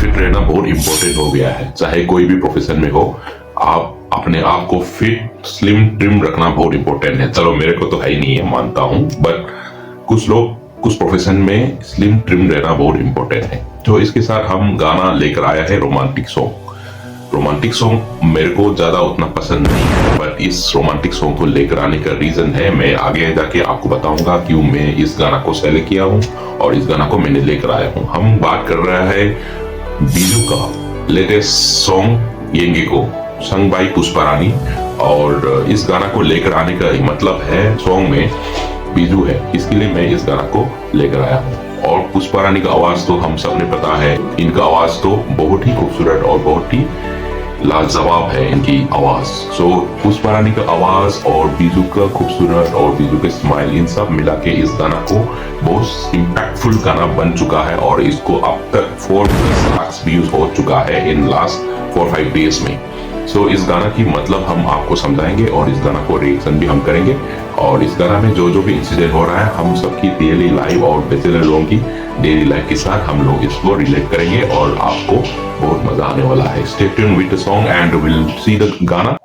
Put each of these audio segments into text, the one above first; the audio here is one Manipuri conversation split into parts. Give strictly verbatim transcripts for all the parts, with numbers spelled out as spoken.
फिट रहना बहुत इंपॉर्टेंट हो गया है, चाहे कोई भी प्रोफेशन में हो। आप अपने आप को फिट, स्लिम, ट्रिम रखना बहुत इंपॉर्टेंट है। चलो, मेरे को तो है ही नहीं है, मानता हूँ, बट कुछ लोग, कुछ प्रोफेशन में स्लिम ट्रिम रहना बहुत इंपॉर्टेंट है। तो इसके साथ हम गाना लेकर आया है रोमांटिक सॉन्ग। रोमांटिक सॉन्ग मेरे को ज़्यादा उतना पसंद नहीं है, बट इस रोमांटिक सॉन्ग को लेकर आने का रीज़न है, मैं आगे जाके आपको बताऊंगा क्यों मैं इस गाना को सेलेक्ट किया हूँ और इस गाना को मैंने लेकर आया हूँ। हम बात कर रहा है बीजू का लेटेस्ट सॉन्ग येंगे को, संग बाई पुष्पा रानी। और इस गाना को लेकर आने का मतलब है, सॉन्ग में बीजू है, इसके लिए मैं इस गाना को लेकर आया हूँ। और पुष्पा रानी का आवाज तो हम सब ने पता है, इनका आवाज तो बहुत ही खूबसूरत और बहुत ही लाजवाब है इनकी आवाज। सो पुष्पा रानी का आवाज और बीजू का खूबसूरत और बीजू के स्माइल, इन सब मिला के इस गाना को बहुत इम्पैक्टफुल गाना बन चुका है और इसको अब तक फोर प्लस लाख व्यूज हो चुका है in last four five days में। सो इस गाना की मतलब हम आपको समझाएंगे और इस गाना को रिएक्शन भी हम करेंगे। और इस गाना में जो जो भी इंसिडेंट हो रहा है, हम सबकी डेली लाइफ और बैचलर लोगों की डेली लाइफ के साथ हम लोग इसको रिलेट करेंगे और आपको बहुत मजा आने वाला है। Stay tuned with the song and we'll see the गाना।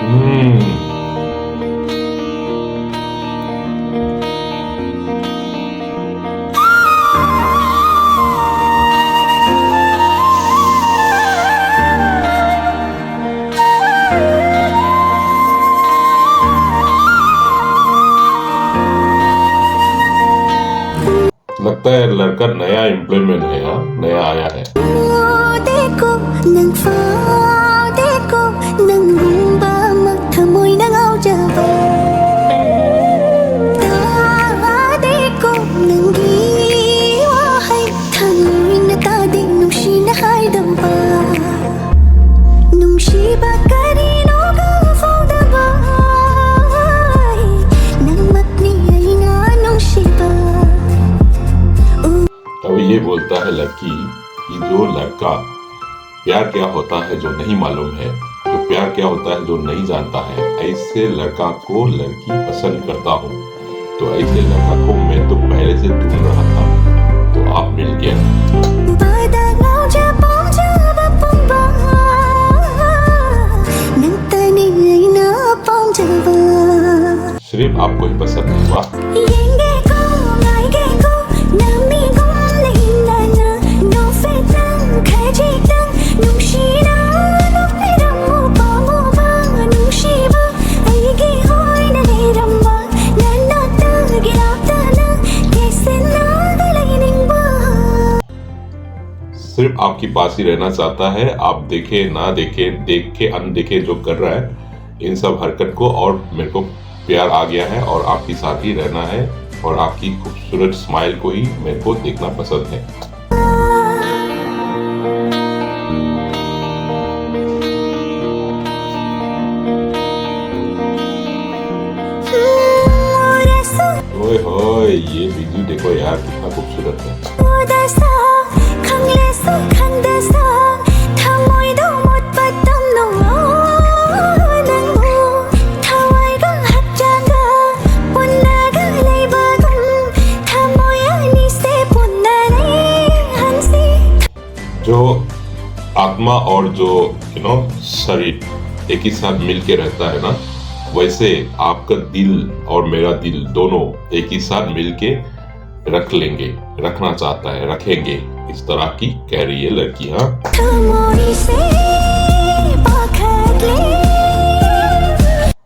हम्म। लगता है लड़का नया एम्प्लॉयमेंट है यार, नया आया है। देखो, नंग देखो, नंग ꯊꯃꯣꯏꯅ ꯉꯥꯎꯖꯕ꯫ ꯇꯥꯗꯦꯀꯣ ꯅꯪꯒꯤ ꯋꯥꯍꯩ, ꯊꯃꯣꯏꯅ ꯇꯥꯗꯦ ꯅꯨꯡꯁꯤꯅ ꯍꯥꯏꯗꯧꯕ꯫ ꯅꯨꯡꯁꯤꯕ ꯀꯔꯤꯅꯣ ꯈꯪꯐꯥꯎꯗꯕ, ꯅꯪꯃꯛꯅꯤ ꯑꯩꯅ ꯅꯨꯡꯁꯤꯕ꯫ अब ये बोलता है लड़की कि जो लड़का प्यार क्या होता है जो नहीं मालूम है, जो प्यार क्या होता है जो नहीं जानता है, ऐसे लड़का को लड़की पसंद करता हूँ। तो ऐसे लड़का को मैं तो पहले से ढूंढ रहा था, तो आप मिल गया। सिर्फ आपको ही पसंद हुआ। सिर्फ आपके पास ही रहना चाहता है। आप देखे ना देखे, देखे अनदेखे जो कर रहा है, इन सब हरकत को, और मेरे को प्यार आ गया है और आपके साथ ही रहना है, और आपकी खूबसूरत स्माइल को ही मेरे को देखना पसंद है। ओए होए, ये वीडियो देखो यार, कितना खूबसूरत है। जो आत्मा और जो, यू नो, शरीर एक ही साथ मिलके रहता है ना, वैसे आपका दिल और मेरा दिल दोनों एक ही साथ मिलके रख लेंगे, रखना चाहता है, रखेंगे। इस तरह की कह रही है लड़की। हाँ,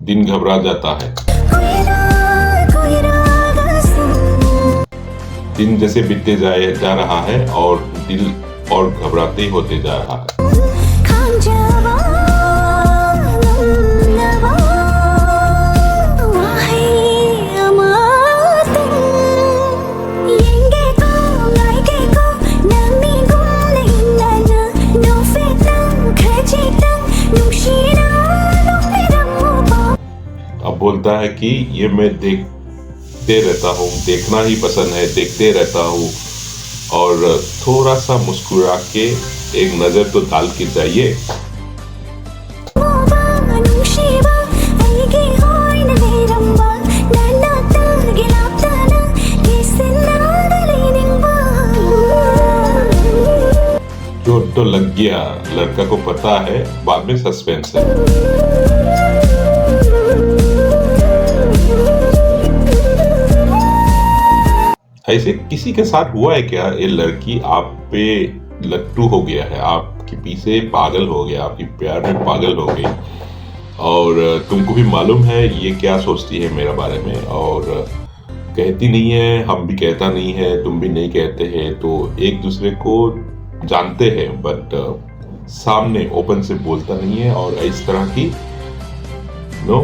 दिन घबरा जाता है, दिन जैसे बीतते जाए जा रहा है और दिल और घबराते ही होते जा रहा है। अब बोलता है कि ये मैं देखते रहता हूँ, देखना ही पसंद है, देखते रहता हूँ, और थोड़ा सा मुस्कुरा के एक नज़र तो डाल के जाइए। तो लग गया, लड़का को पता है, बाद में सस्पेंस है। ऐसे किसी के साथ हुआ है क्या, ये लड़की आप पे लट्टू हो गया है, आपके पीछे पागल हो गया, आपकी प्यार में पागल हो गई, और तुमको भी मालूम है ये क्या सोचती है मेरे बारे में, और कहती नहीं है, हम भी कहता नहीं है, तुम भी नहीं कहते हैं, तो एक दूसरे को जानते हैं, बट सामने ओपन से बोलता नहीं है, और इस तरह की नो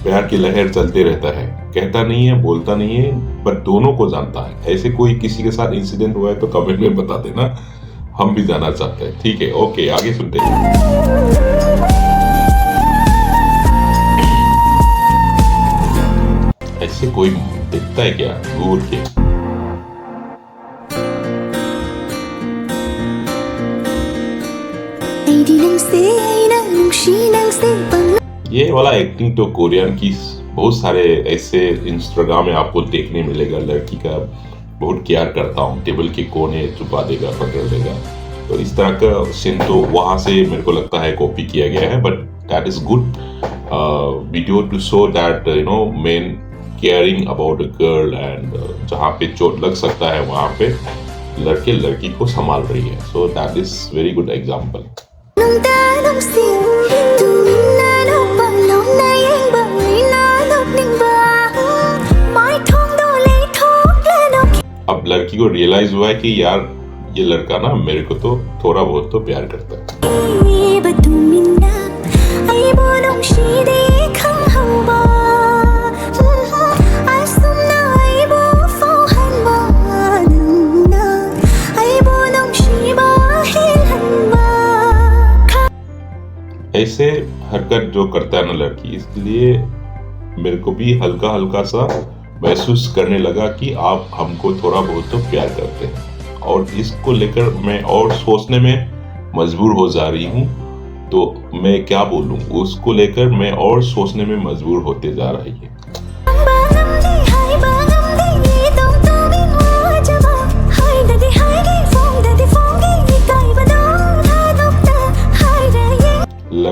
प्यार की लहर चलते रहता है, कहता नहीं है, बोलता नहीं है, बट दोनों को जानता है। ऐसे कोई किसी के साथ इंसिडेंट हुआ है तो कमेंट में बता देना, हम भी जानना चाहते हैं। ठीक है, ओके, आगे सुनते हैं। ऐसे कोई दिखता है क्या घूर के? ये वाला एक्टिंग तो कोरियन की बहुत सारे ऐसे इंस्टाग्राम में आपको देखने मिलेगा, लड़की का बहुत केयर करता हूँ, टेबल के कोने छुपा देगा, पकड़ लेगा। तो इस तरह का सीन तो वहाँ से मेरे को लगता है कॉपी किया गया है, but that is good video to show that you know men caring about a girl and जहाँ पे चोट लग सकता है वहाँ पे लड़के लड़की को संभाल रही है, so that is very good example. अब लड़की को रियलाइज हुआ है कि यार, ये लड़का ना मेरे को तो थोड़ा बहुत तो प्यार करता है। ऐसे हरकत जो करता है ना लड़की, इसके लिए मेरे को भी हल्का हल्का सा महसूस करने लगा कि आप हमको थोड़ा बहुत तो प्यार करते हैं, और इसको लेकर मैं और सोचने में मजबूर हो जा रही हूँ। तो मैं क्या बोलूँ, उसको लेकर मैं और सोचने में मजबूर होते जा रही है।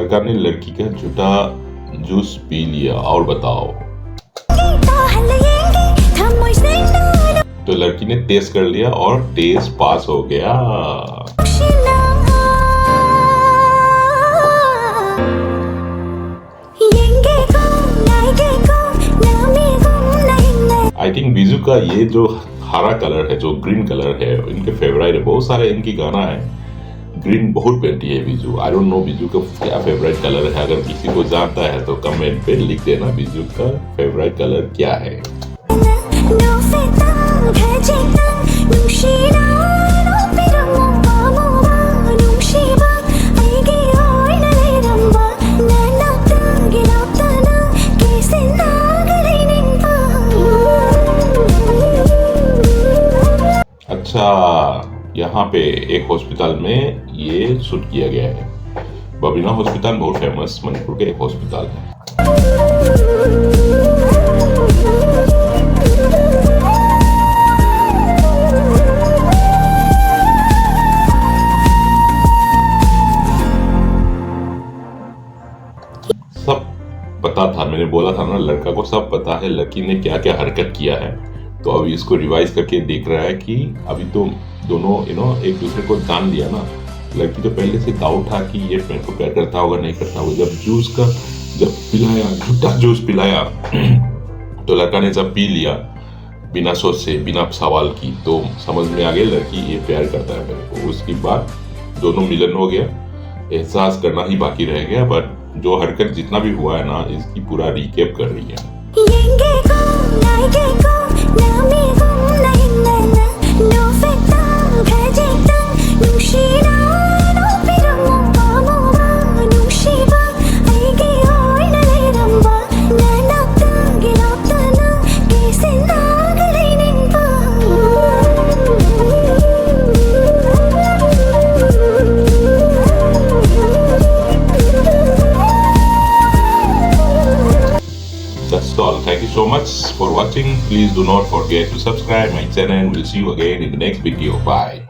लड़का ने लड़की का झूठा जूस पी लिया और बताओ। तो लड़की ने टेस्ट कर लिया और टेस्ट पास हो गया। आई थिंक बीजू का ये जो हरा कलर है, जो ग्रीन कलर है, इनके फेवरेट है। बहुत सारे इनकी गाना है। ग्रीन बहुत पहनती है Biju. I don't know Biju का क्या फेवरेट कलर है। अगर किसी को जानता है तो कमेंट पे लिख देना, बीजू का फेवरेट कलर क्या है। अच्छा, यहाँ पे एक हॉस्पिटल में ये शूट किया गया है। बबीना हॉस्पिटल बहुत फेमस मणिपुर के एक हॉस्पिटल है। सब पता था, मैंने बोला था ना, लड़का को सब पता है लड़की ने क्या क्या हरकत किया है। तो अभी इसको रिवाइज करके देख रहा है कि अभी तो दोनों यू नो एक दूसरे को जान लिया ना। लड़की तो पहले से डाउट था कि ये मेरे को प्यार करता होगा, नहीं करता होगा। जब जूस का जब पिलाया, झूठा जूस पिलाया तो लड़का ने जब पी लिया बिना सोचे, बिना सवाल की, तो समझ में आ गया लड़की ये प्यार करता है मेरे को। उसके बाद दोनों मिलन हो गया, एहसास करना ही बाकी रह गया। बट जो हरकत जितना भी हुआ है ना, इसकी पूरा रिकैप कर रही है। That's all. Thank you so much for watching. Please do not forget to subscribe my channel. We'll see you again in the next video. Bye.